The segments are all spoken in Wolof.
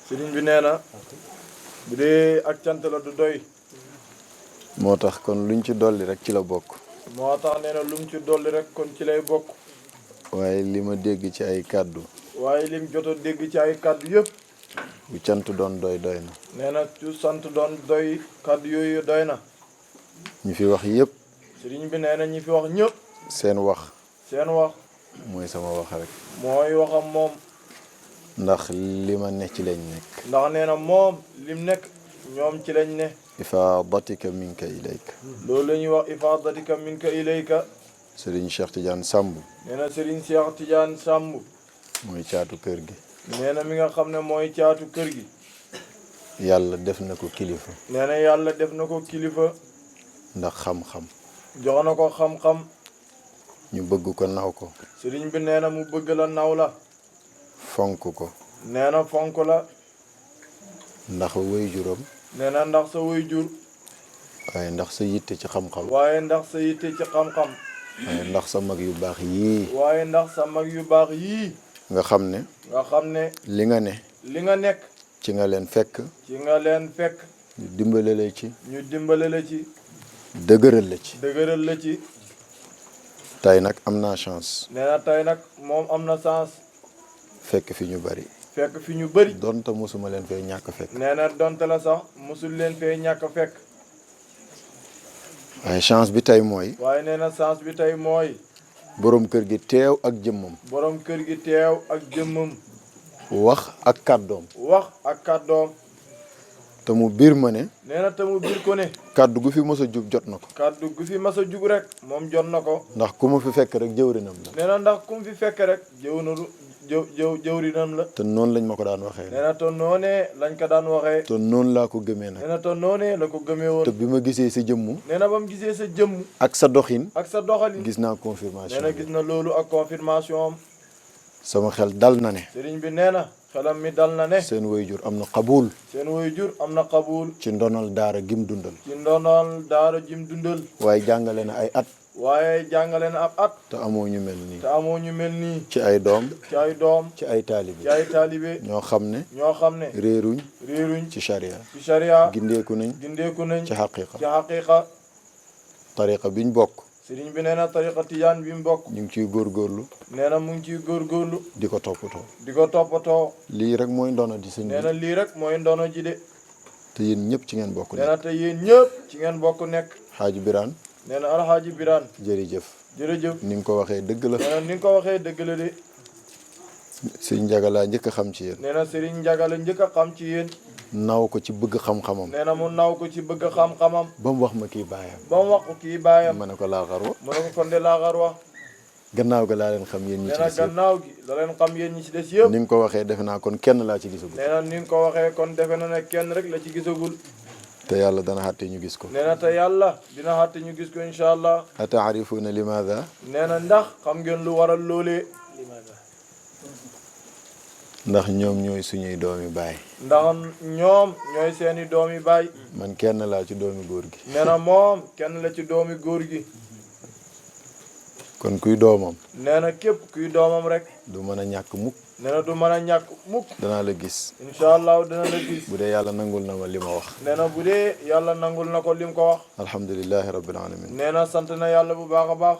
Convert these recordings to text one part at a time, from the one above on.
sëriñ bi nee na bu dee ak cant la du doy. moo tax kon luñ ci dolli rek ci la bokk. moo tax nee na lu mu ci dolli rek kon ci lay bokk. waaye li ma dégg ci ay kàddu. waaye lim jot a dégg ci ay kàddu yëpp. bu cant doon doy doy na. nee na su sant doon doy kàddu yooyu doy na. ñi fi wax yëpp. sëriñ bi nee na ñi fi wax ñëpp. seen wax. seen wax. mooy sama wax rek. mooy waxam moom. ndax li ma ne ci lañ nekk. ndax nee na moom lim nekk ñoom ci lañ ne. ifaadatika minka ilayka. loolu la ñuy wax ifaadatika minka ilayka. Serigne Cheikh Tidiane Samb. nee na Serigne Cheikh Tidiane Samb. mooy caatu kër gi. nee na mi nga xam ne mooy caatu kër gi. yàlla def na ko kilifa. nee na yàlla def na ko kilifa. ndax xam-xam. jox na ko xam-xam. ñu bëgg ko naw ko. sëriñ bi nee na mu bëgg la naw la. fonk ko. nee na fonk la. ndax waajuram. nee na ndax sa waajur. waaye ndax sa yitte ci xam-xam. waaye ndax sa yitte ci xam-xam. waaye ndax sa mag yu baax yii. waaye ndax sa mag yu baax yii. nga xam ne. nga xam ne. li nga ne. li nga nekk. ci nga leen fekk. ci nga leen fekk. ñu dimbale la ci. ñu dimbale la ci. dëgëral la ci. dëgëral la ci. tey nag am naa chance. nee na tey nag moom am na chance. fekk fi ñu bari. fekk fi ñu bari. donte mosuma leen fee ñàkk fekk. nee na donte la sax mosul leen fee ñàkk fekk. waaye chance bi tey mooy. waaye nee na chance bi tey mooy. borom kër gi teew ak jëmmam. borom kër gi teew ak jëmmam. wax ak kàddoom. wax ak kàddoom. te mu biir ma ne. nee na te mu biir ko ne. kàddu gu fi mos a jug jot na ko. kàddu gu fi mas a jug rek moom jot na ko. ndax ku ma fi fekk rek jëwrinam la. nee na ndax ku mu fi fekk rek jëwrinam la. te noonu lañ ma ko daan waxee. nee na te noonee lañ ko daan waxee. te noonu laa ko gëmee nag. nee na te noonee la ko gëmee woon. te bi ma gisee sa jëmmu. nee na ba mu gisee sa jëmm. ak sa doxin. ak sa doxalin. gis naa confirmation. nee na gis na loolu ak confirmation am. sama xel dal na ne. sëriñ bi nee na xelam mi dal na ne. seen waajur am na xabul. seen waajur am na xabul. ci ndonal daara gim dundal. ci ndonal daara jim dundal. waaye jàngale na ay at. waaye jàngale na ab at. te amoo ñu mel nii. te amoo ñu mel nii. ci ay doom. ci ay doom. ci ay taalibe. ci ay taalibe. ñoo xam ne. ñoo xam ne. réeruñ. réeruñ. ci charia. ci sharia. gindeeku nañ. gindeeku nañ. ci xaqiqa. ci xaqiqa. tariqa biñ bokk. sëriñ bi nee na tariqa tijaan bi mu bokk. ñu ngi ciy góorgóorlu. nee na mu ngi ciy góorgóorlu. di ko toppatoo. di ko toppatoo. lii rek mooy ndono di sëñ nee na lii rek mooy ndono ji de. te yéen ñëpp ci ngeen bokk nee na te yéen ñëpp ci ngeen bokk nekk. xaaju biraan. nee na alxaaji biraan. jërëjëf. jërëjëf. ni nga ko waxee dëgg la. nee na ni nga ko waxee dëgg la de. sëñ Njaga laa njëkk a xam ci yéen. nee na sëriñ Njaga la njëkk a xam ci yéen. naw ko ci bëgg xam-xamam. nee na mu naw ko ci bëgg xam-xamam. ba mu wax ma kii baayam. ba mu wax ko kii baayam. ma ne ko laaxar wa. mu ne ko kon de laaxar wax. gannaaw ga laa leen xam yéen ñi nee ci na des yëpp. gannaaw gi la leen xam yéen ñi ci des yëpp. ni nga ko waxee defe naa kon kenn laa ci gisagul. nee na ni nga ko waxee kon defe na ne kenn rek la ci gisagul. te yàlla dana xàtte ñu gis ko. nee na te yàlla dina xàtte ñu gis ko incha allah. ataarifuuna limaada. nee na ndax xam ngeen lu waral loolee. ndax ñoom ñooy suñuy doomi baay. ndax ñoom ñooy seeni doomi baay. man kenn laa ci doomi góor gi. nee na moom kenn la ci doomi góor gi. kon kuy doomam. nee na képp kuy doomam rek. du mën a ñàkk mukk. nee na du mën a ñàkk mukk. danaa la gis. incha allah dina la gis. bu dee yàlla nangul na ma li ma wax. nee na bu dee yàlla nangul na ko lim ko wax. alhamdulilahi rabbil alamin. nee na sant na yàlla bu baax a baax.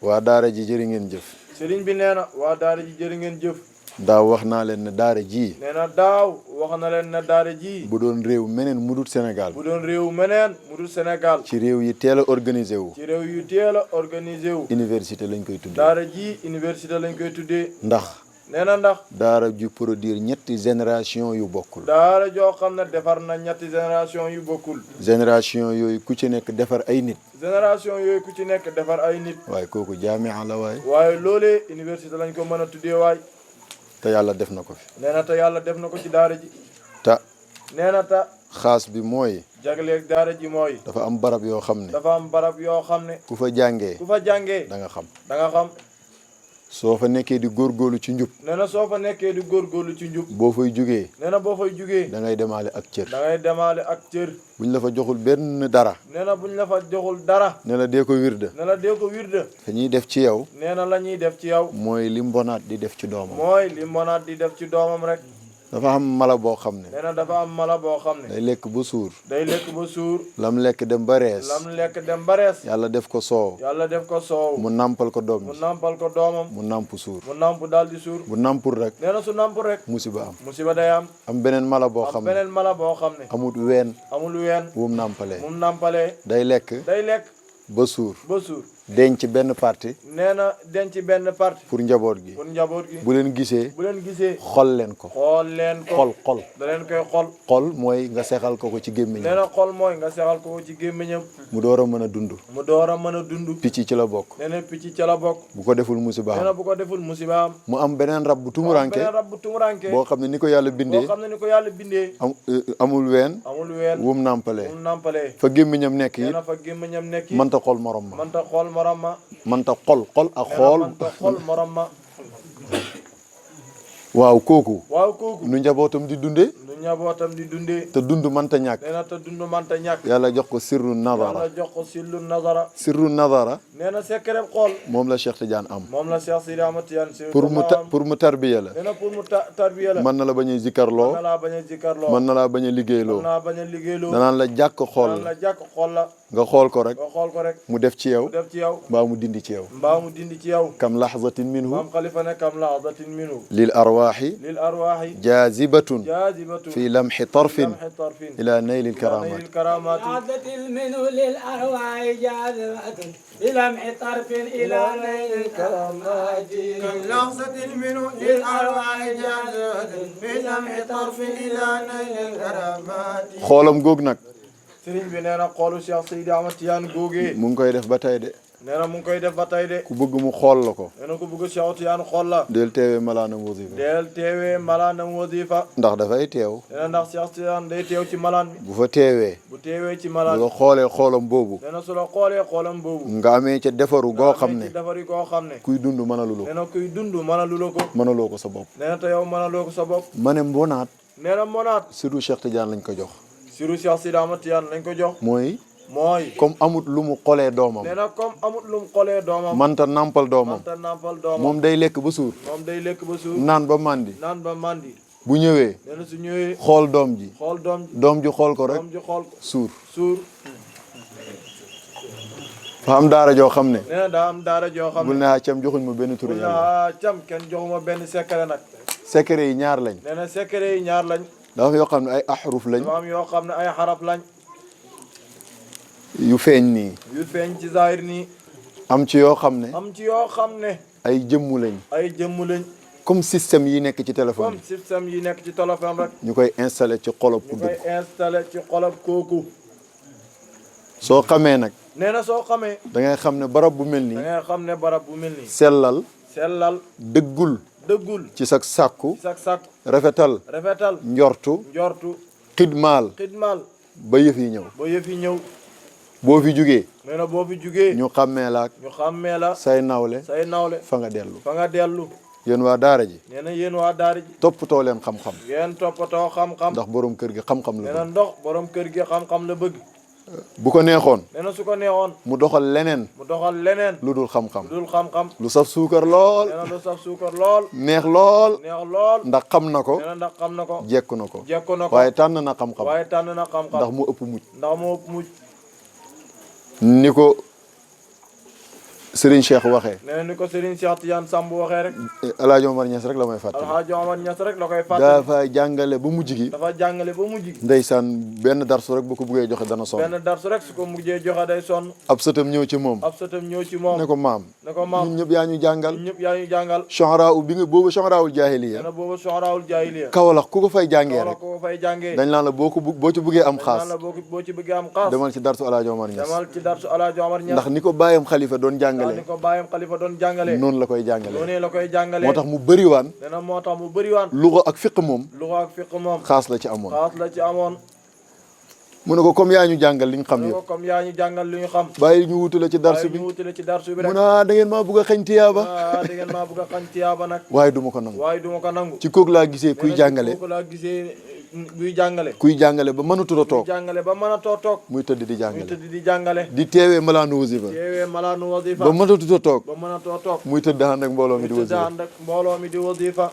waa daara ji jëri ngeen jëf. sëriñ bi nee na waa daara ji jërë ngeen jëf. daaw wax naa leen ne daara ji. nee na daaw wax na leen ne daara ji. bu doon réew meneen mu dul Sénégal. bu doon réew meneen mu dul Sénégal. ci réew yi teel a organisé wu. ci réew yu teel a organisé wu. université lañ koy tuddee. daara ji université lañ koy tuddee. ndax. nee na ndax. daara ju produire ñetti génération yu bokkul. daara joo xam ne defar na ñetti génération yu bokkul. génération yooyu ku ci nekk defar ay nit. génération yooyu ku ci nekk defar ay nit. waaye kooku jaamia la waay. waaye loolee université lañ ko mën a tuddee waay. te yàlla def na ko fi. nee na te yàlla def na ko ci daara ji. ta nee na ta xaas bi mooy. jagleeg daara ji mooy. dafa am barab yoo xam ne. dafa am barab yoo xam ne. ku fa jàngee. ku fa jàngee. da nga xam. da nga xam. soo fa nekkee di góorgóorlu ci njub nee na soo fa nekkee di góorgóorlu ci njub boo fay jugee nee na boo fay jugee da ngay demaale ak cër da ngay demaale ak cër buñ la fa joxul benn dara nee na buñ la fa joxul dara ne la dee ko wirda ne la dee ko wirda fa ñuy def ci yow nee na la ñuy def ci yow mooy li mbonaat di def ci doomam mooy li mbonaat di def ci doomam rek dafa am mala boo xam ne nee na dafa am mala boo xam ne day lekk ba suur day lekk ba suur lam lekk dem ba rees lam lekk dem ba rees yàlla def ko soow yàlla def ko soow mu nàmpal ko doom mu ji nampal ko doomam mu nàmp suur mu namp daal di suur bu nàmpul rek nee na su namp rek musiba am musiba day am beneen mala boo am xam ne beneen mala boo xam ne amut ween amul ween wum nàmpalee mu nampalee day lekk day lekk ba suur ba suur denc benn parti nee na denc benn parti pour njaboot gi pour njaboot gi bu leen gisee bu leen gisee xol leen ko xool leen ko xol da leen koy xol xol mooy nga sexal ko ci nee gémmiñam na xol mooy nga sexal ko ci gémmiñam mu door a mën a dund mu door a mën a dund picc ci la bokk nee na picc ca la bokk bu ko deful musiba nee na am bu ko deful musiba am mu am beneen rab bu tumuranke beneen rab bu tumuranke boo xam ne ni ko yàlla boo bindee xam ne ni ko yàlla bindee amul ween amul ween wum nàmpalee mu nampalee fa gémmiñam nekk nee it na fa gémmiñam nekk mënta xol morom ma mënta xool morom ma mënta xol ak nee na xool mënta xool morom ma waaw kooku waaw kooku nu njabootam di dundee nu njabootam di dundee te dund mënta ñàkk nee na te dund manta ñàkk yàlla jox ko sirru nadara yàlla jox ko sillu nazara sirru nadara nee na secret xool moom la Cheikh Tidiane am moom la Cheikh Sidi Ahmad Tidiane si pour mu tarbiya la nee na pour mu tarbiya la mën na la bañ a zikarloo mën na laa bañ a jikarloo mën na laa bañ a mën liggéeyloo naa bañ a liggéeyloo danaan la jàkk xool naan la jàkk xool la nga xool ko rek nga xool ko rek mu def ci yow mu def ci yow mbaa mu dindi ci yow mbaa mu dindi ci yow kam lahzatin minhu maam xalifa ne kam lahzatin minhu lil arwaaxi lil arwaaxi jaazibatun jaazibatu fi lamxi tarfin lamxi tarfin ila nayli lkaramat naylil karamaati لحظة منه للأرواح جاذبة بلمح طرف إلى نيل الكرامات لحظة منه للأرواح جاذبة بلمح طرف إلى نيل الكرامات xoolam góog nag sëriñ bi nee na xoolu Cheikh Sidi Ahmad Tidiane góogee mu ngi koy def ba tey de nee na mu ngi koy def ba tey de ku bëgg mu xool la ko nee na ku bëgg Cheikh Tidiane xool la del teewee malaanam wasifa deel teewee malaanam wasifa ndax dafay teew nee na ndax Cheikh Tidiane day teew ci malaan bi bu fa teewee bu teewee ci bu malaan la xoolee xoolam boobu nee na su la xoolee xoolam boobu nga amee ca defaru goo xam ne ci defari koo xam ne kuy dund mënalu la nee na kuy dund mënalu la ko mënaloo ko sa bopp nee na te yow mënaloo ko sa bopp ma ne mbonaat nee na monaat surtout Cheikh Tidiane lañ ko jox siru Cheikh Sidi Ahmad Tidiane lañ ko jox mooy mooy comme amut lu mu xolee doomam nee na comme amut lum xoolee doomam manta nampal doomam manta nampal doomam moom day lekk ba suur moom day lekk ba suur naan ba màndi naan ba mandi bu ñëwee nee na su ñëwee xool doom ji xool doom ji doom ji xool ko rek doom ji xool ko suur suur fa am daara joo xam ne nee na daa am daara joo xam bul ne ne ah cam joxuñ ma benn turu yàlla ah cam kenn joxuma benn secret nag secret yi ñaar lañ nee na secret yi ñaar lañ dafa yoo xam ne ay ahruf lañ dafa am yoo xam ne ay xaraf lañ yu feeñ nii yu feeñ ci zahir nii am ci yoo xam ne am ci yoo xam ne ay jëmmu lañ ay jëmm lañ comme système yi nekk ci téléphone comme système yi nekk ci téléphone rek ñu koy installé ci xolob ku ñu koy dugg installé ci xolab kooku soo xamee nag nee na soo xamee da ngay xam ne barab bu mel da nii ngay xam ne barab bu mel nii sellal sellal dëggul dëggul ci sa sàkku sak sak rafetal rafetal njortu njortu xidmaal xidmaal ba yëf yi ñëw ba yëf yi ñëw boo fi jugee nee na boo fi jugee ñu xàmmee laak ñu xàmmee la say nawle say nawle fa nga dellu fa nga dellu yéen waa daara ji nee na yéen waa daara ji toppatoo leen xam-xam yéen toppatoo xam-xam ndax borom kër gi xam-xam nee la na bëgg ndox borom kër gi xam-xam la bëgg bu ko neexoon nee na su ko neexoon mu doxal leneen mu doxal leneen lu dul xam-xam lu dul xam-xam lu saf suukar lool nee na lu saf suukar lool neex lool neex lool ndax xam na ko nee na ndax xam na ko jekku na ko jekku na ko waaye tànn na xam-xam waaye tànn na xam-xam ndax mu ëpp mucc ndax moo ëpp mujj ni ko Serigne Cheikh waxee nee na ni ko Serigne Cheikh Tidiane Samb waxee rek El Hadj Omar Niass rek la may fàttali Alxaaji Omar Ñas rek la koy fàttali dafa jàngale ba mujj gi dafa jàngale ba mujj gi ndeysaan benn darsu rek ba ko buggee joxe dana sonn benn darsu rek su ko mujjee joxe day sonn ab sëtam ñëw ci moom ab sëtam ñëw ci moom ne ko maam ne ko maam ñun ñëpp yaa ñu jàngal ñun ñëpp yaa ñu jàngal shu'ara bi nga boobu shu'araul nee jaahiliya na booba soxraawul jaahiliya Kawlax ku ko fay jàngee wala rek ko fay jàngee dañ naan la boo ci buggee am naan xaas la boo ci bëggee am xaas demal ci darsu El Hadj Omar Niass demal ci darsu Alaaji Omar Ñas ndax ni ko bàyyam xalifa doon ni jàngale ko bàyyam xalifa doon jàngale noonu la koy jàngale noonu la koy jàngale moo tax mu bëriwaan nee na moo tax mu bëriwaan luga ak fiq moom luxa ak fiq moom xaas la ci amoon xaas la ci amoon mu ne ko comme yaa ñu jàngal li ñu xam yëpp comme yaa ñu jàngal li ñu xam bàyyi ñu wutale ci darsu bi ñu wutale ci darsu bi mu rek ne da ngeen maa bëgg a xañ tiyaaba da ngeen maa bëgg a xañ tiyaaba nag waaye du ma ko nangu waaye du ma ko nangu ci kooku laa gisee kuy jàngale kooku laa gisee buy jàngale kuy jàngale ba mënatul a toog jàngale ba mën a toog muy tëdd di muy jàngale tëdd di jàngale di teewee malaanu wasifa teewee malaanu wasifa ba mënatul a toog ba mën a toog muy tëdd ànd ak mbooloo mi di tëdd wasifa ànd ak mbooloo mi di wasifa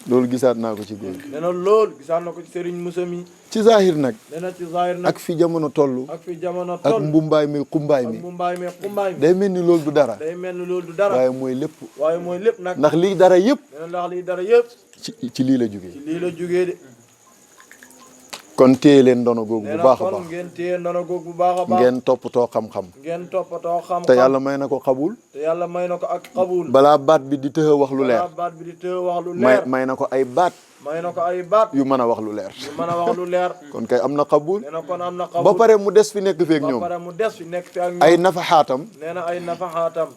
loolu gisaat naa ko ci góor gi nee na loolu gisaan na ko ci Serigne Moussa mi ci zahir nag nee na ci zahir nag ak fi jamono toll ak fi jamono ak toll mbumbaay mi xumbaay mi mu mbaay mi xumbaay mi day mel ni loolu du dara day mel ni loolu du dara waaye mooy lépp waaye mooy lépp nag ndax lii dara yëpp nee na ndax lii dara yëpp ci lii la jógee ci lii la jógee de kon téye leen ndono googu nee bu na baax a kon baax ngeen téye ndono googu bu baax a baax ngeen toppatoo xam-xam ngeen toppatoo xam-xam te yàlla may na ko xabul te yàlla may na ko ak xabul balaa baat bi di tëx a wax lu leer balaa baat bi di tëye wax lu leer may na ko ay baat may na ko ay baat yu mën a wax lu leer yu mën a wax lu leer kon kay am na xabul nee na kon am na xabul ba pare mu des fi nekk fi ak ba ñoom pare mu des fi nekk fi ak ñoom ay nafaxaatam nee na ay nafaxaatam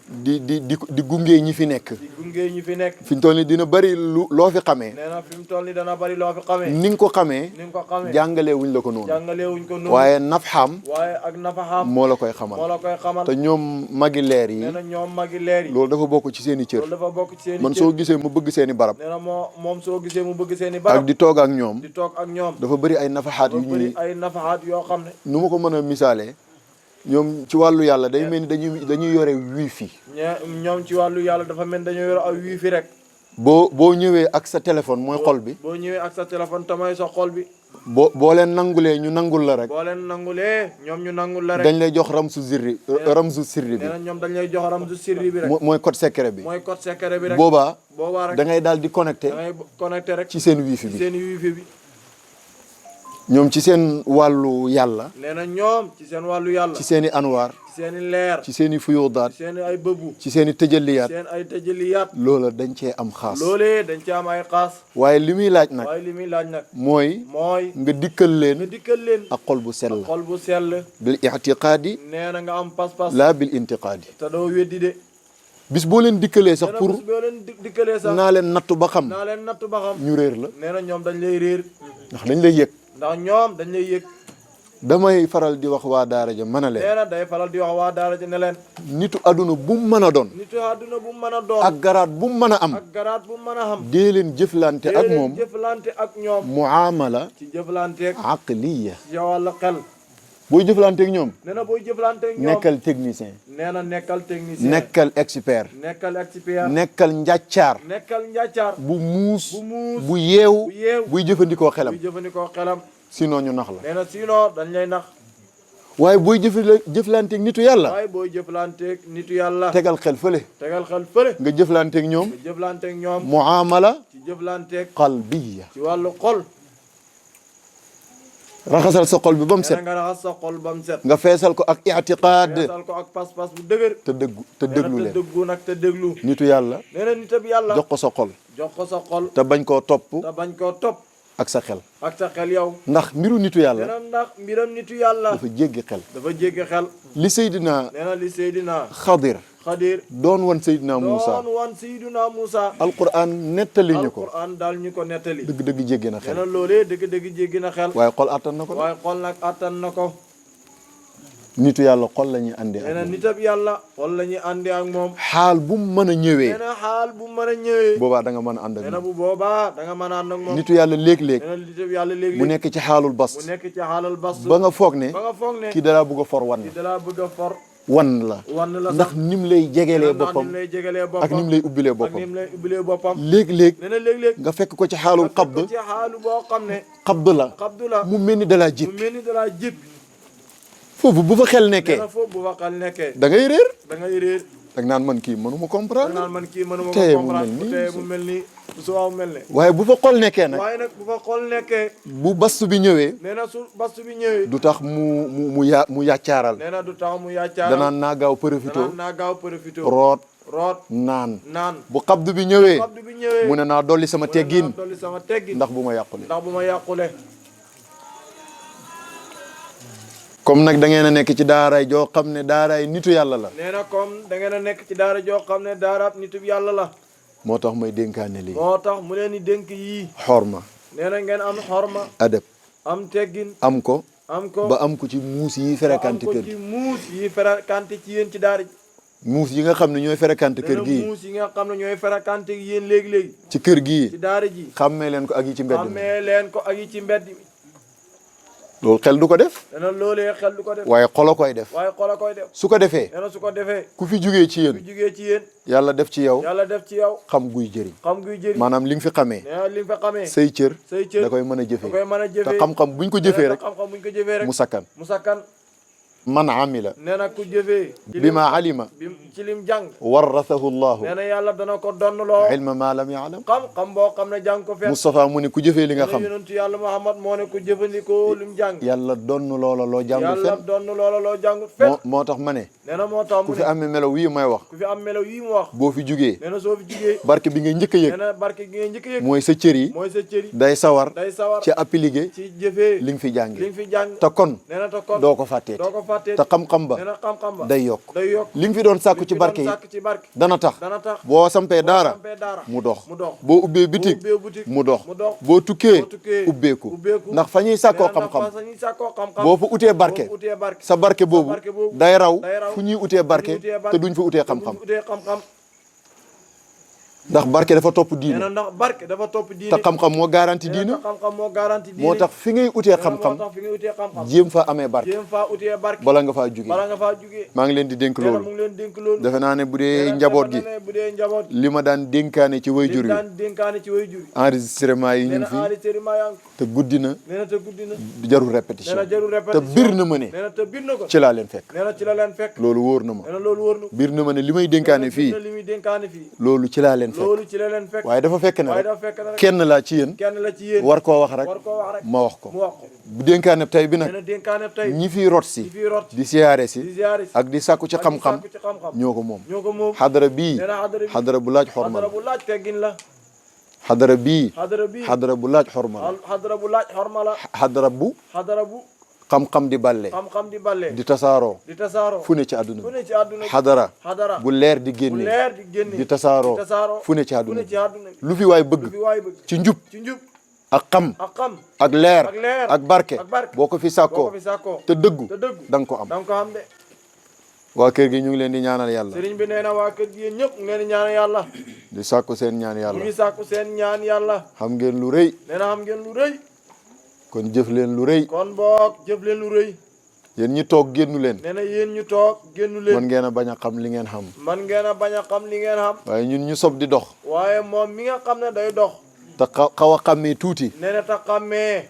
di gunge ñi fi nekk di gunge ñi fi nekk fi ñu toll ni dina bari loo fi xamee nee na fi mu toll ni dana bari loo fi xamee ni nga ko xamee ni nga ko xamee jàngalee wuñ la ko noonu jàngalee wuñ ko noonu waaye nafxaam waaye ak nafaxaam moo la koy moo xamal la koy xamal te ñoom magi leer yi nee na ñoom magi leer yi loolu dafa bokk ci seen i cër loolu dafa bokk ci seen i man cër soo gisee mu bëgg seen i barab nee na moom soo gisee mu bëgg seen i ak barab di toog ak ñoom di toog ak ñoom dafa bëri ay nafaxaat yu dafa bëri ñuy ay nafaxaat yoo xam ne nu ma ko mën a misaalee ñoom ci wàllu yàlla day mel ni dañuy yore wifi ñoom ci wàllu yàlla dafa mel dañoo yor ay wifi rek boo ñëwee ak sa téléphone mooy xol bi boo ñëwee ak sa téléphone tamay sa xol bi boo leen nangulee ñu nangul la rek boo leen nangulee ñoom ñu nangul la rek dañ lay jox ramsu sirri bi nee na ñoom dañ lay jox ramsu sirri bi rek mooy code secret bi mooy code secret bi rek boobaa rek da ngay daal di connecté da ngay connecté rek ci seen wifi bi seen wifi bi ñoom ci seen wàllu yàlla nee na ñoom ci seen wàllu yàlla ci seen i anwaar ci seen i leer ci seen i fuyudaat ci seen i ay bëbu ci seen i tëjalliyaat seen ay tëjaliyaat loola dañ cee am xaas loolee dañ ci am ay xaas waaye li muy laaj nag waaye li muy laaj nag mooy mooy nga dikkal nga leen dikkal leen ak xol bu sell xol bu sell bil itiqaadi nee na nga am pas-pas laa bil intiqaadi te doo weddi de bis boo leen dikkalee sax nee na pour bés boo leen dikkalee sax naa leen nattu ba xam naa leen natt ba xam ñu réer la nee na ñoom dañ lay réer ndax dañ lay yëg ndax ñoom dañ lay yëg damay faral di wax waa daara ja mën a leen nee na day faral di wax waa daara ji ne leen nitu aduna bu mu mën a doon nitu àdduna bu mu mën a doon ak garaat bu mu mën a am ak garaat bu mu mën a xam dee leen jëflante ak moom jëflante ak ñoom muamala ci jëflanteeg aqliya ci wàllu xel booy jëflante ak ñoom nee na booy jëflanteeg ñoom nekkal technicien nee na nekkal technicien nekkal expert nekkal expert nekkal njàccaar nekkal njàccaar bu muus bu muus bu yeewu bu yeew buy jëfandikoo xelam buy jëfandikoo xelam sinon ñu nax la nee na sinon dañ lay nax waaye booy jëflante ak nitu yàlla waaye booy jëflanteeg nitu yàlla tegal xel fële tegal xel fële nga jëflante ak ñoom nga jëflanteeg ñoom muamala ci jëflanteeg qalbiya ci wàllu xol raxasal sa xol bi ba mu nee set na nga raxas sa xol ba mu set nga feesal ko ak itiqaad feesal ko ak pas-pas bu dëgër te déglu nee na te leen dëggu nag te déglu nitu yàlla nee na nitab yàlla jox ko sa xol jox ko sa xol te bañ koo topp te bañ koo topp ak sa xel ak sa xel yow ndax mbiru nitu nee yàlla na ndax mbiram nitu yàlla dafa jéggi xel dafa jéggi xel li Seydina nee na li Seydina Xadir Xadir doon wan Seydina Muusa doon wan Seydina Muusa alquran nettali ñu ko alquran daal ñu ko nettali dëgg-dëgg jéggi na nee xel na loolee dëgg-dëgg jéggi na xel waaye xol attan na ko waaye xol nag attan na ko nitu yàlla xol la ñuy àndee nee ak na moom nitab yàlla xol la ñuy àndi ak moom xaal bu mu mën a ñëwee nee na xaal bu mën a ñëwee boobaa da nga mën a ànd ak nee na moom bu boobaa da nga mën a ànd ak moom nitu yàlla léeg-léeg nee na nitab yàlla léegi mu nekk ci xaalul mu bast nekk ci xaalal bas ba nga foog ne ba nga foog ne kii dalaa bëgg a for wan ci dalaa bëgg a for wan la wan la ndax nim lay jegelee ndax boppam nim lay jegelee boppam ak nim lay ubbilee ak boppam nim lay ubbilee boppam léeg-léeg nee na léeg-léeg nga fekk ko ci xaalul nga fekk xabd ci xaalu boo xam ne xabd la xabdu la mu mel ni dalaa jip mu mel ni dalaa jib foofu bu fa xel nee nekkee na foofu bu waxal nekkee da ngay réer da ngay réer dag naan man kii mënuma da comprendre naan man kii mënuma ko teye mu comprendre mel bu nii. teye mu mel nii bu subaa mu mel ne waaye bu fa xol nekkee nag waaye nag bu fa xool nekkee bu bast bi ñëwee nee na su bastu bi ñëwee du tax mu yàccaaral nee na du tax mu yàccaar danaan naa gaaw profito danaan naa gaaw profité root root naan naan bu xabdu bi ñëwee xabdu bi ñëwee mu ne naa dolli sama teggin dolli sama teggin ndax bu ma yàqule ndax bu ma yàqule comme nag da ngeen a nekk ci daaraay joo xam ne daaraay nitu yàlla la nee na comme da ngeen a nekk ci daara joo xam ne daaraab nitub yàlla la moo tax may dénkaane lii moo tax mu leen di dénk yii xorma nee na ngeen am xorma adab am teggin am ko am ko ba am ko ci muus yi fréquenté am ko kër ci gi muus yi fréquenté ci yéen ci daara ji muus yi nga xam ne ñooy fréquenté kër nee na gii muus yi nga xam ne ñooy fréquenté yéen léegi-léegi ci kër gii ci daara ji xàmmee leen ko ak yi ci mbedd mi xamee leen ko ak yi ci mbedd mi loolu xel du ko def nee na loolee xel du ko def waaye xolo koy def waaye xol a koy def su ko defee nee na su ko defee ku fi jugee ci bu yéen jugee ci yéen yàlla def ci yow yàlla def ci yow xam guy jëriñ xam guy jëriñ maanaam li nga fi xamee nee na li nga fa xamee say cër say cër da koy mën a da jëfee koy mën a te jëfee xam-xam buñ ko jëfee rek xam-xam buñ ko jëfee rek mu sakkan mu sakkan man amila nee na ku jëfee bima alima bi ci lim jàng warathahu llahu nee na yàlla dana ko donn loo ilma ma lam yaalam xam-xam boo xam ne jàng ko fenn Moustapha mu ne ku jëfee li nga nee na xam yonentu yàlla Muhammad moo ne ku jëfandikoo lim jàng yàlla donn loola loo jàngul yàlla fen donn loola loo jàngut fenn moo tax ma ne nee na moo tax ku mu fi ne amee melo wii may wax ku fi am melaw yii mu wax boo fi jugee nee na soo fi jugee barke bi ngay njëkk a yëg nee na barke gi ngay njëkk a yëg mooy sa cër yi mooy sa cër yi day sawar day sawar ci appliqué ci jëfee li nga fi li jànge nga fi jàng te kon nee na te kon doo ko fàttee doo ko fàttee te xam-xam ba nee na xam-xam ba day yokk day yokk li nga fi doon sàkku ci barke yi sàkk ci barke dana tax dana tax boo sampee daara sampee daara mu dox mu dox boo ubbee bitig boo ubbee boutique mu dox mu dox boo tukkee boo tukkee ubbeeku ubbeeku ndax fa ñuy sàkkoo xam-xam fa ñuy sàkkoo xam-xam boo fa utee barke boo fa utee barke sa barke boobu barke boobu day raw day raw fu ñuy utee barke utee barke te duñ fa utee te duñ xam-xam fa utee xam-xam ndax barke dafa topp nee diine na ndax barke dafa topp diine te xam-xam moo garanti nee na diine te xam-xam moo garanti diine moo tax fi ngay utee moo xam-xam tax fi ngay utee xam-xam jéem fa amee barke jéem faa utee barke bala nga faa jugee bala nga faa jugee maa ngi leen di dénk nee na mu loolu ngi leen dénk loolu defe naa ne bu nee dee na njaboot gi dafa ne bu dee njaboot li ma daan dénkaane ci way jur li yi daan dénkaane ci way jur yi enregistrement yi nee ñu na ngi fi enregistrement yaa ngi te guddi na nee na te guddi na jarul nee répétition na jarul te répétition bir na ma ne nee na te bir na ko ci laa leen fekk nee na ci la leen fekk loolu wóor na ma nee na loolu wóor na bir na ma ne li may dénkaane fii li muy dénkaane fii loolu ci laa leen fekk loolu ci la leen fekk waaye dafa fekk ne waaye rek dafa fekk na rek kenn laa ci yéen kenn la ci yéen war koo wax rek war koo wax rek ma wax ko mu wax ko bu dénkaane tey bi nee nag na dénkaane tey ñi fiy rot ñi si fii rot di siyaare di si ziyaare si ak di sàkku ci ak di xam-xam sàkku ci xam-xam ñoo ko moom ñoo ko moom xadara bii nee na xadara bi xadara bu laaj xorma xadara la bu laaj teggin la xadara bii xadara bi xadara bu laaj xorma la xadara bu laaj xorma la xadara bu xadara bu xam-xam di balle xam-xam di balle di tasaaroo di tasaaroo fu ne ci àdduna fu bi ne ci àdduna bi xadara xadara bu leer di bu génne leer di génne di tasaaroo di tasaaroo fu ne ci fu àdduna ne bi ci àdduna bi lu fi waay lu bëgg fi waay bëgg ci njub ci njub ak xam ak xam ak leer ak leer ak barke ak barke boo ko fi boo sàkkoo ko fi sàkkoo te dëggu te dëggu da nga ko am da nga ko am de waa kër gi ñu ngi leen di ñaanal yàlla sëriñ bi nee na waa kër gi yéen ñëpp mu ngeen di ñaan yàlla di sàkku seen ñaan mu yàlla ngi sàkku seen ñaan yàlla xam ngeen lu rëy nee na xam ngeen lu rëy kon jëf leen lu rëy kon boog jëf leen lu rëy yéen ñi toog génnu leen nee na yéen ñu toog génnu leen man ngeen a bañ a xam li ngeen xam man ngeen a bañ a xam li ngeen xam waaye ñun ñu sob di dox waaye moom mi nga xam ne day dox te xaw a xàmmee tuuti nee na ta xammee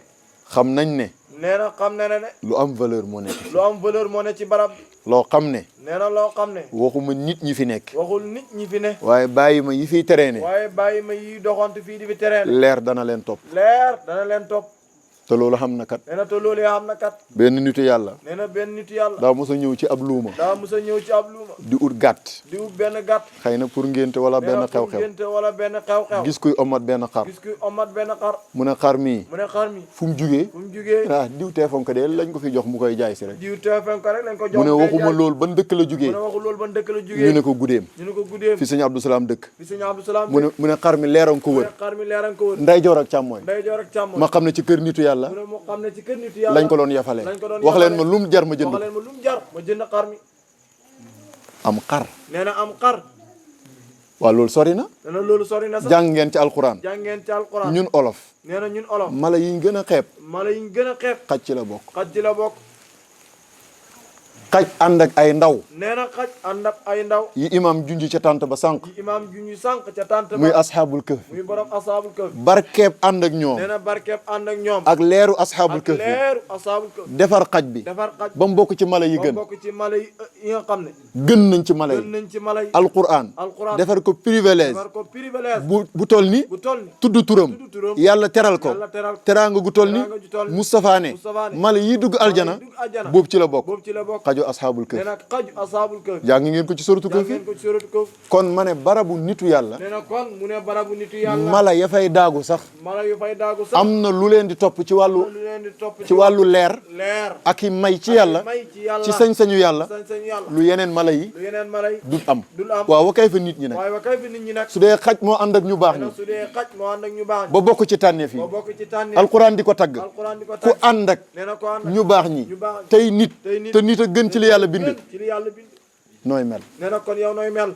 xam nañ ne nee na xam ne ne lu am valeur moo nekk lu am valeur moo ne ci barab bi loo xam ne nee na loo xam ne waxuma nit ñi fi nekk waxul nit ñi fi ne waaye bàyyi ma yi fiy traîner waaye bàyyi ma yi doxantu fii di fi tereen leer dana leen topp leer dana leen topp te loolu xam na kat nee na te loolu yaa xam na kat benn nitu yàlla nee na benn nit yàlla daa mos a ñëw ci ab luuma daa mos a ñëw ci ab luuma di ut gàtt di ut benn gàtt xëy na pour ngénte wala nee benn na pour xew-xew ngénte wala benn xew-xew gis kuy omat benn xar gis ku omat benn xar mu ne xar mii mu ne xar mi fu mu jugee fu mu jugee ah diw teefoon ko de lañ ko fi jox mu koy jaay si rek diw teefen ko rek lañ ko jox mu ne ngay waxuma jaay. loolu ban dëkk la jugee mu ne waxul loolu ban dëkk la ñu jugee ne ko guddeem ñu ne ko guddeem fi sëñ Abdou Salaam dëkk fi sëñ Abdou Salaam mu ne xar mi leeram ko mu ne wër xar mi leeran ko wër ndeyjoor ak càmmooñ ndeyjoor ak càmmoñ ma xam ne ci kër nitu yàlla mu ne moo xam ne ci kër nitu yàlla lañ ko doon yafalee lañ ko doon wax leen yafalee. ma lu mu jar ma jënd wax ko leen ma lu mu jar ma jënd xar mi am xar nee na am xar waaw loolu sori na nee na loolu sori na sax jàng ngeen ci alxuraan jàngeen ci alquran ñun olof nee na ñun olof mala yi gën a xeeb mala yi ñu gën a xeeb xaj ci la bokk xaj ci la bokk xaj ànd ak ay ndaw nee na xaj ànd ak ay ndaw yi imam junj ca tànt ba sànq yi imaam ju ñu sànq ca tànt ba muy asxaabul këf muy borom asaabul këf barkeeb ànd ak ñoom nee na barkeeb ànd ak ñoom ak leeru asxaabul ak këf leeru asaabul këf defar xaj bi defar xaj ba mu bokk ci mala yi ba gën bokk ci mala yi nga xam ne gën nañ ci mala gën yi nañ ci mala yi alquran alquran defar ko privilège defar ko privilège bu toll ni bu toll ni tudd turam tudd turam yàlla teral ko yàlla teral ko teraanga gu toll ni teraanga ju toll ni Moustapha ne Moustapha ne mala yi dugg aljana dugg aljana boobu ci la bokk boobu ci la bokk xaju asxaabul nee kahf na xaju asaabul kahf jàng ngeen ko ci suratu jàng kahf ngeen ko ci suratu kahf kon ma ne barabu nitu yàlla nee na kon mu ne barabu nitu yàlla mala ya fay daagu sax mala yu fay daagu sax am na lu leen di topp ci wàllu lu leen di topp ci wàllu leer leer ak i may ci yàlla may ci yàlla ci sañ-sañu yàlla sañ-sañu yàlla lu yeneen mala yi lu yeneen mala yi dul am dul am waaw wa kay fa nit ñi nag waaye wa kay fi nit ñi nag su dee xaj moo ànd ak ñu baax nee na ñi su dee xaj moo ànd ak ñu baax ñi ba bokk ci tànneef yi boo bokk ci tànni alquran di ko tagg alquran di ko ku tàgg ànd ak nee na ko ànd ak ñu baax ñi ñu baax ñi tey nit tey nit te nit a gën ci li yàlla bind ci li yàlla bind nooy mel nee na kon yow nooy mel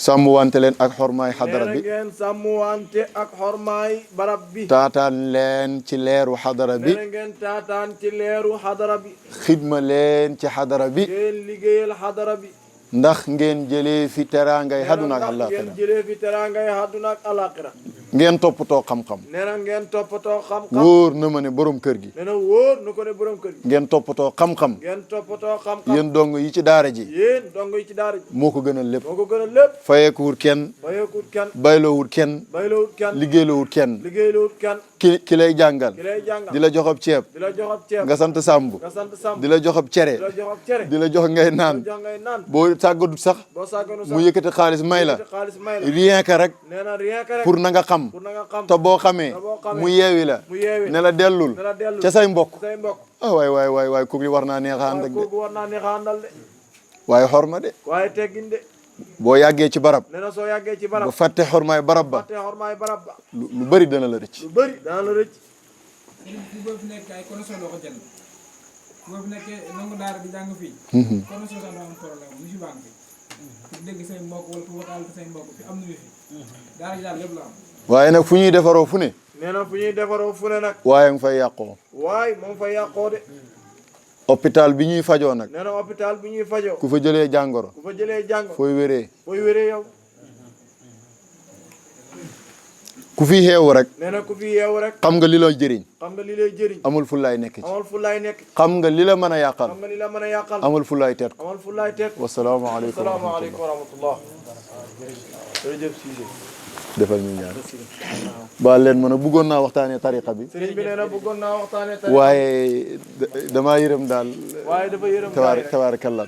sàmm wante leen ak xormaay nee xadara na bi ngeen sàmmwante ak xormaay barab bi taataan leen ci leeru xadara bi nee na ngeen taataan ci leeru xadara bi xidma leen ci xadara bi ngeen liggéeyal xadara bi ndax ngeen jëlee fi teraangay nee na àdduna ak ndax àllaaxira ngeen jëlee fi teraangay àdduna ak alaaxira ngeen toppatoo xam-xam nee na ngeen toppatoo xam-xam wóor na ma ne borom kër gi nee na wóor na ko ne borom kër gi ngeen toppatoo xam-xam ngeen toppatoo xam-xam yéen dong yi ci daara ji yéen dong yi ci daara ji moo ko gënal lépp moo ko gën a lépp fayeekuwut kenn bayeekut kenn bayloowut kenn baylowut kenn liggéeylowut kenn liggéeylowut kenn ki lay jàngal ki lay jàngal di la jox ab ceeb di la jox ab ceeb nga sant sàmb nga sant sàmm di la jox ab cere di la jox ab cere di la jox ngay naan di la jox ngay naan boo sàggadut sax boo sàgganu sax mu yëkkati xaalis may la xaalis may la rien que rek nee na rien que rek pour na nga xam pour na nga xam te boo xamee te boo xamee mu yeewi la mu yeewi ne la dellul ne la dellu ca say mbokk say mbokk ah waay kooku li war naa neex a ànd ak de kooku war naa neex a àndal de waaye xorma de waaye teggin de boo yàggee ci barab nee na soo yàggee ci barab ba fàtte xormaay barab ba fàtte xormaay barab ba lu bëri dana la rëcc lu bëri dana la rëcc bu boo fi nekk ay connexion doo ko jënd boo fi nekkee nangu daara di jàng fii connexion sax doo am problème mu si banque fi pour dégg say mbokk wala pour waxtaan ak say mbokk fi am na fi daara ji daal lépp la am waaye nag fu ñuy defaroo fu ne nee na fu ñuy defaroo fu ne nag waaye nga fay yàqoo waaye moom fa yàqoo de hôpital bi ñuy fajoo nag nee na hôpital bi ñuy fajoo ku fa jëlee jàngoro ku fa jëlee jàng fooy wéree fooy wéree yow ku fi xeewu rek nee na ku fi yeewu rek xam nga li lay jëriñ xam nga li lay jëriñ amul fu laay nekk ci amal fu laay nekk xam nga li la mën a yàqal xam nga li la mën a yàqal amul fu laay teet ko amal fu laay teet wasalaamaaleykum wa asalaamaaleykum wa rahmatullah jërëjëf Cissé defal ñu ñaan baal leen mën a bëggoon naa waxtaanee tariqa bi sëriñ bi nee na bëggoon naa waxtaane tey waaye damaa yërëm daal waaye dafa yërëm gaay rek tabaarakallah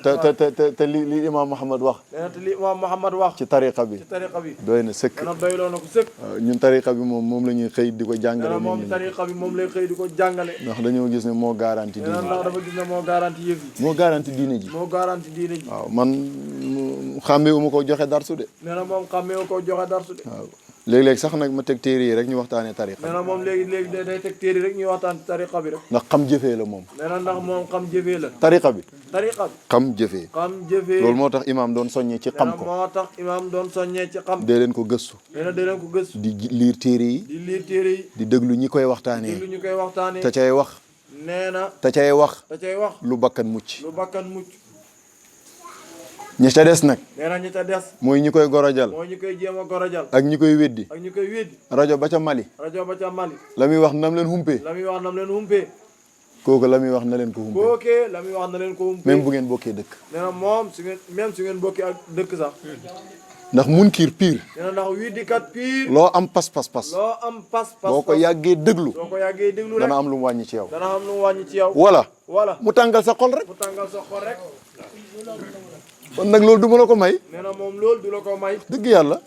te li imam Muhammad wax nee na te li imaam Muhammad wax ci tariqa bi ci tariqa bi doy na sëkk nee na doyloo na ko sëkk waaw ñun tariqa bi moom la ñuy xëy di ko nee jàngale na nit moom ñi tariqa bi moom lay xëy di ko jàngale ndax dañoo gis ne moo garanti nee na diine ndax dafa gis ne moo garanti yëf yi moo garanti diine ji moo garanti diine ji waaw man xàmmee uma ko joxe darsu de nee na moom xàmmee ko joxe darsu de waaw léeg-léeg sax nag ma teg téere yi rek ñu waxtaanee tariqa nee na moom léegi day teg téere rek ñuy waxtaan ci tariqa bi rek ndax xam jëfee la moom nee na ndax moom xam jëfee la tariqa bi tariqa bi xam jëfee xam jëfee loolu moo tax imaam doon soññee ci xam nee na ko moo tax imaam doon soññee ci xam dee leen ko gëstu nee na dinañ ko gëstu di liir téere yi di liir téere yi di déglu ñi koy waxtaanee lu ñu koy waxtaanee te cay wax nee na te cay wax da cay wax lu bakkan mucc lu bakkan mucc ñi ca des nag nee na ñi ca des mooy ñi koy gorojal mooy ñu koy jéem a gorojal ak ñi koy weddi ak ñu koy weddi rajo ba ca Mali rajo ba ca Mali la muy wax nam leen humpee la muy wax nam leen humpee kooku la muy wax na leen ko humpee kookee la muy wax na leen ko humpee même bu ngeen bokkee dëkk nee na moom su ngeen même su ngeen bokkee ak dëkk sax ndax munkir pire nee na ndax widdikat pire loo am pas-pas loo am pas boo ko yàggee déglu soo ko yàggee déglu rek dana am lu mu wàññi ci yow dana am lu mu wàññi ci yow wala wala mu tàngal sa xol rek mu tàngal sa xol rek kon nag loolu du ma la ko may nee na moom loolu du la ko may dëgg yàlla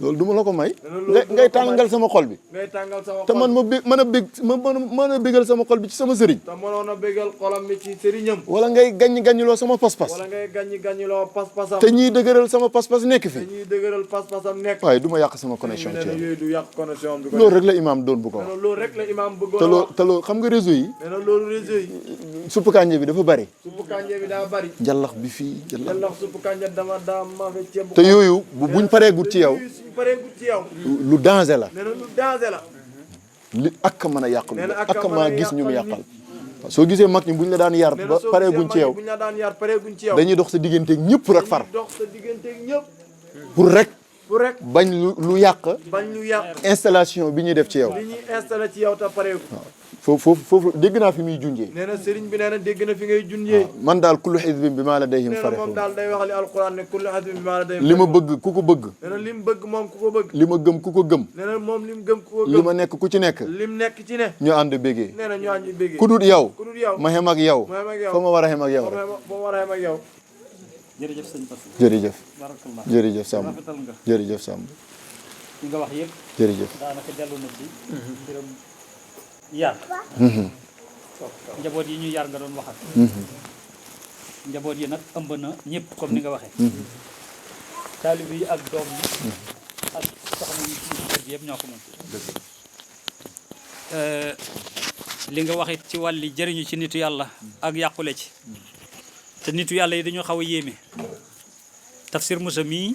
loolu du ma la ko may loolu du la ngay ko may. tàngal sama xol bi ngay tàngal sama te xol man ma bég mën a bég ma mën a bégal sama xol bi ci sama sëriñ te mënoon a bégal xolam mi ci sëriñam wala ngay gaññi-gaññiloo sama pas-pas wala ngay gàññi-gàññiloo pas-pasam te ñiy dëgëral sama pas-pas nekk fi dañuy dëgëral pas-pasam nekk waaye du ma yàq sama connexion nee ci na yow yooyu du yàq connexion am du ko loolu rek la imaam doon bu ko nee wax na loolu rek la imaam bëggoon te a loo wax te loo xam nga réseau yi nee na loolu réseau yi supp kànje bi dafa bari suppu kànja bi daa bari jallax bi fii jallax yàlla suppu kànja dama daa maafe ceeb te yooyu buñ pareegut ci yow suñ pareegut ci yow lu danger la nee na lu danger la li ak mën a yàq lu nee na ak mën a maa gis ñu mu yàqal yàqal soo gisee mag ñi buñ la daan yar nee ba na soo pareeguñ ci yow buñ la daan yar pareeguñ ci yow dañuy dox sa digganteeg ñëpp rek far dox sa digganteeg ñëpp pour rek pour rek bañ lu yàq bañ lu yàq installation bi ñuy def ci yow li ñuy installé ci yow te pareegu foofu dégg naa fi muy junjee nee na sëriñ bi nee na dégg na fi ngay junjee man daal kullu xisbin bi maa ladayhim nee na moom farihun daal day wax li alquran ne kullu xasbin bimaa ladayhim li ma bëgg ku ko bëgg nee na lim bëgg moom ku ko bëgg li ma gëm ku ko gëm nee na moom lim gëm ku ko li gëm ma nekk ku ci nekk lim nekk ci ne ñu ànd bégee nee na ñu àññi béggee ku dul yow ku dul yow ma xem ak yow ma xem ak yow fa ma war a xem ak yow rek ba war a xem ak yow jërëjëf sëñ Bass jërëjëf barakallah jërëjëf Samb rafetal nga jërëjëf Samb li nga wax yëpp jërëjëf daanaka dellu na ci mbiram yar njaboot yi ñu yar nga doon waxat njaboot yi nag ëmb na ñëpp comme ni nga waxee taalib yi ak doom yi ak soxna yi ci kër gi yëpp ñoo ko moom li nga waxit ci wàlli jëriñu ci nitu yàlla ak yàqule ci te nitu yàlla yi dañoo xaw a yéeme Tafsir Moussa mii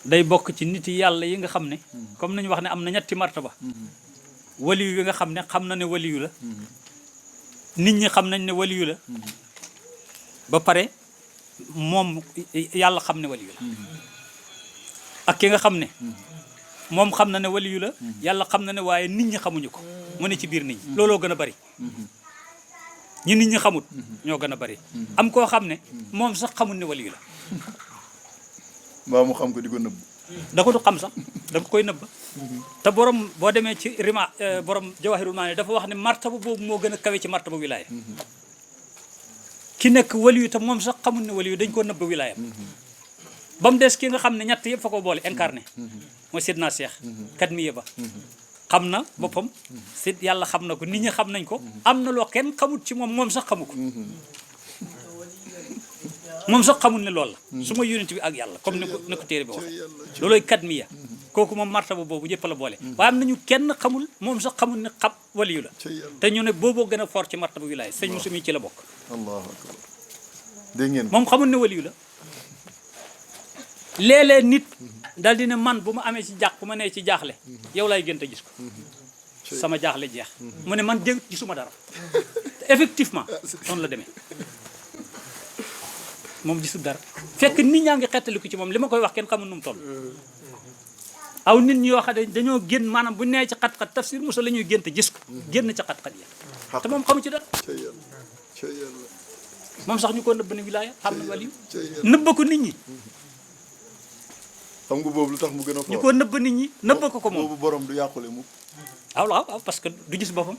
day bokk ci nit yàlla yi nga xam ne comme nañu wax ne am na ñetti martaba waliyu yi nga xam ne xam na ne waliyu la nit ñi xam nañ ne waliyu la ba pare moom yàlla xam ne waliyu la ak ki nga xam ne moom xam na ne waliyu la yàlla xam na ne waaye nit ñi xamuñu ko mu ne ci biir nit ñi looloo gën a bari ñi nit ñi xamut ñoo gën a bari am koo xam ne moom sax xamul ne waliyu la mbaa mu xam ko di ko nëbb da ko du xam sax da ko koy nëbb te borom boo demee ci rima borom jawahirul maani dafa wax ne martaba boobu moo gën a kawe ci martaba wilaaya ki nekk waliyu te moom sax xamul ne waliyu dañ koo nëbb wilaaya ba mu des ki nga xam ne ñett yëpp fa ko boole incarné mooy Seydina Cheikh kat mi yëba xam na boppam si yàlla xam na ko nit ñi xam nañ ko am na loo kenn xamut ci moom moom sax xamu ko moom sax xamul ne loolu la su ma yonent bi ak yàlla comme ni ko téere bi wax looloy kat mi ya kooku moom martaba boobu yëpp la boole waaye am nañu kenn xamul moom sax xamul ne xam waliyu la te ñu ne booboo gën a fort ci martaba wilaaya sëñ Moussa mi ci la bokk allahu akbar dégg ngeen moom xamul ne waliyu la léeg-léeg nit dal di ne man bu ma amee ci bu ma nee ci jaaxle yow lay gën a gis ko sama jaaxle jeex mu ne man dégg gisuma dara effectivement noonu la demee moom gisul dara fekk nit ñaa ngi xettaliku ci moom li ma koy wax kenn xamul nu mu toll aw nit ñi yoo xam ne dañoo génn maanaam bu nee ci xat-xat Tafsir Moussa la ñuy gént gis ko génn ci xat-xat ya te moom xamu ci dara moom sax ñu ko nëbb ne wilaaya xam na waliyu nëbb ko nit ñi xam nga boobu lu tax mu gën a fort ñu ko nëbb nit ñi nëbb ko moom boobu borom du yàqule mu waaw parce que du gis boppam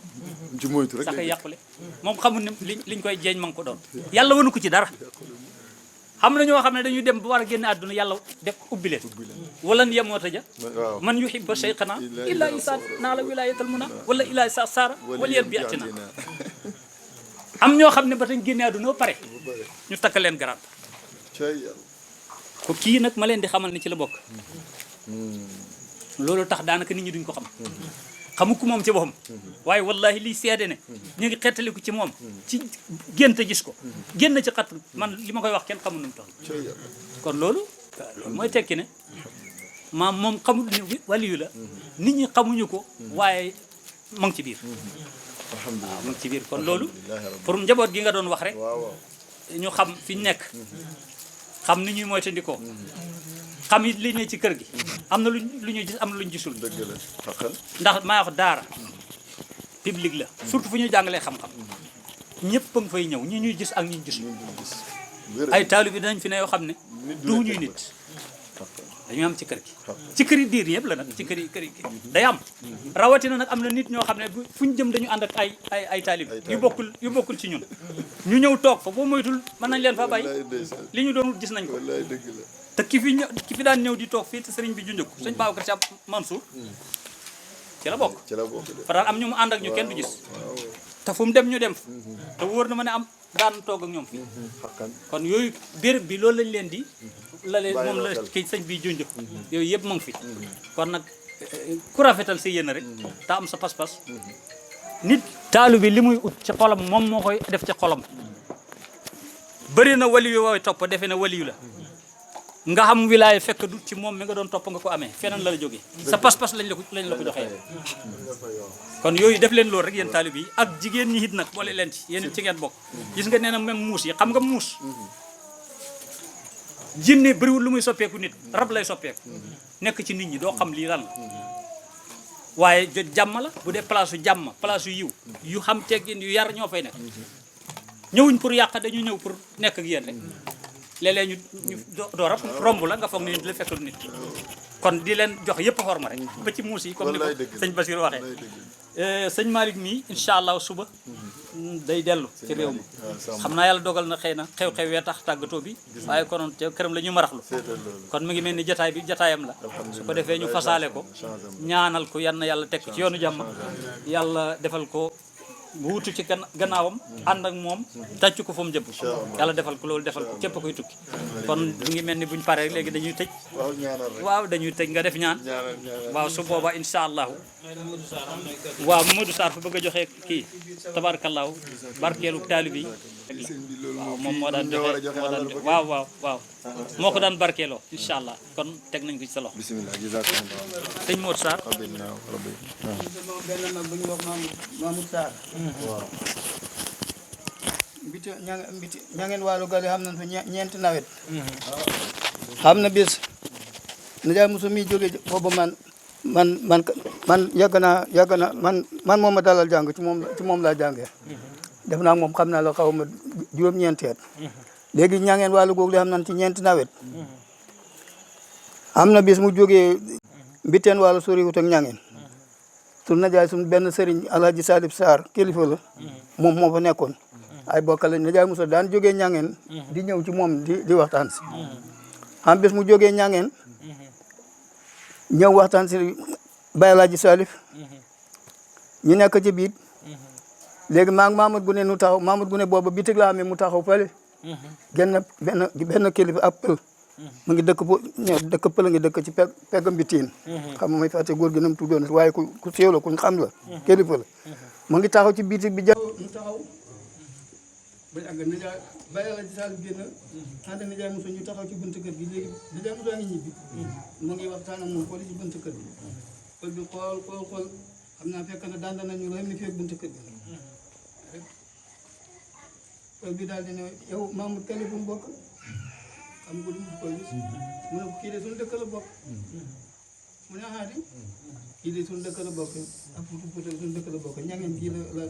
ci moytu rek sax yàqule moom xamul ne liñ koy jeeñ ma ngi ko doon yàlla wanu ko ci dara xam na ñoo xam ne dañuy dem ba war a génn àdduna yàlla def ubbi leen wala yemoota ja man yuhibba shaykhana illa isa naa la wilayatal muna wala illa isa saara wala yet bi atina am ñoo xam ne ba tañ génne àdduna ba pare ñu takk leen garab ko kii nag ma leen di xamal ne ci la bokk loolu tax daanaka nit ñi duñ ko xam xamu ko moom ci boppam waaye wallahi liy seede ne ñu ngi xettaliku ci moom ci gént gis ko génn ci xat man li ma koy wax kenn xamul nu mu toll kon loolu mooy tekki ne maam moom xamul ne waliyu la nit ñi xamuñu ko waaye ma ngi ci biir waaw ma ngi ci biir kon loolu pour njaboot gi nga doon wax rek ñu xam fi ñu nekk xam ni ñuy moytandikoo xam it li ne ci kër gi am na lu ñuy gis am na lu ñu gisul dëgg la ndax maa wax daara public la surtout fu ñuy jàngalee xam-xam ñëpp a nga fay ñëw ñi ñuy gis ak ñi ñu gisul ay taalib bi dinañ fi ne yoo xam ne du ñuy nit dañu am ci kër gi ci kër yi diir yëpp la nag ci kër yi day am rawatina nag am na nit ñoo xam ne fu ñu jëm dañu ànd ak ay taalib yu bokkul ci ñun ñu ñëw toog fa boo moytul mën nañ leen fa bàyyi li ñu doon gis nañ ko te ki fi daan ñëw di toog fii te sëriñ bi junjë ko sëñ Babacar Sy Mansour ci la bokk fa daan am ñu mu ànd ak ñu kenn du gis te fu mu dem ñu dem fa te wóor na ma ne am daan toog ak ñoom fii kon yooyu béréb bi loolu lañ leen di moom la kii sëñ bi junjë yooyu yëpp ma ngi fi kon nag ku rafetal si yéen rek te am sa pas-pas nit taalu bi li muy ut ci xolam moom moo koy def ci xolam bëri na waliyu wooy topp defe na waliyu la nga xam wilaay fekk du ci moom mi nga doon topp nga ko amee feneen la la jógee sa pas-pas lañ la ko joxee kon yooyu def leen loolu rek yéen taalib yi ak jigéen ñi it nag boole leen ci yéen ci ngeen bokk gis nga nee na même muus yi xam nga muus jinne bëriwul lu muy soppeeku nit rab lay soppeeku nekk ci nit ñi doo xam lii lan la waaye jot jàmm la bu dee place yu jàmm place yu yiw yu xam teggin yu yar ñoo fay nekk ñëwuñ pour yàq dañu ñëw pour nekk ak yéen rek léeg-léeg ñu doo rab romb la nga foog ne nit la fekkul nit kon di leen jox yëpp xorma rek ba ci muus yi comme ni ko sëñ Basiir waxee sëñ Malick mii incha allah suba day dellu ci réew mi xam naa yàlla dogal na xëy na xew-xew wee tax tàggatoo bi waaye konoon te këram la ñu maraxlu kon mu ngi mel ni jataay bi jataayam la su ko defee ñu fasaale ko ñaanal ko yan na yàlla teg ko ci yoonu jàmm yàlla defal ko wuutu ci gannaawam ànd ak moom tàcc ko fa mu jëm yàlla defal ko loolu defal ko képp koy tukki kon mu ngi mel ni buñ paree léegi dañuy tëj waaw dañuy tëj nga def ñaan waaw su booba insha allahu waaw Modou Sarr fa bëgg a joxe kii tabarakallahu barkeelu taalib yi waaw moom moo daan joxe waaw moo ko daan barkeeloo insha allah kon teg nañ ko ci sa loxo bismillah jazakumullah sëñ Modou Sarr benn mag bu ñu wax Mamoud Sarr mbiti ñangeen wàllu gale xam nañ fa ñeenti nawet xam na bis nijaay Musa mi jóge booba man yàgg naa man moom ma dalal jàng ci moom laa jàngee def naa moom xam naa la xaw ma juróom-ñeenti at léegi ñangeen wàllu googu xam nañ ci ñeenti nawet am na bis mu jógee mbiteen wàllu soriwut ak ñangeen su najaay suñu benn sëriñ Alhaji Salif Sarr kilifa la moom moo fa nekkoon ay bokkal lañ najaay Musa daan jógee ñangeen di ñëw ci moom di waxtaan si am bis mu jógee ñangeen ñëw waxtaan si Baye Alhaji Salif ñu nekk ci biit léegi maa ngi Mamadou Gune nu taxaw Mamadou Gune booba bitig la amee mu taxaw fële benn kilifa ab pël mu ngi dëkk pël ngi dëkk ci peggam bi tiin xam nga may fàtte góor gi nam tuddoon waaye ku siiw la kuñ xam la kilifa la mu ngi taxaw ci bitig bi mu taxaw bañ àgg nijaay Baye Alhaji Salif génn ànd nijaay Musa ñu taxaw ci buntu kër gi léegi nijaay Musa ngi ñibbi mu ngi waxtaan ak moom xool ci buntu kër gi pël bi xool xam naa fekk na daan nañu rek ni fekk buntu kër gi pël bi daal di ne yow Mamoud Kali bu mu bokk xam nga du mu koy gis mu ne kii de suñu dëkk la bokk mu ne ah di kii de suñu dëkk la bokk ak Fuuta suñu dëkk la bokk ñangeen kii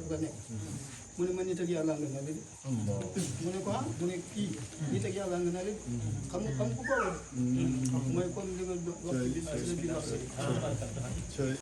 la nekk mu ne ma nit ak yàlla nga na léegi mu ne ko ah mu ne kii nit ak yàlla nga na léegi xam ku ko mooy comme li nga wax ci biir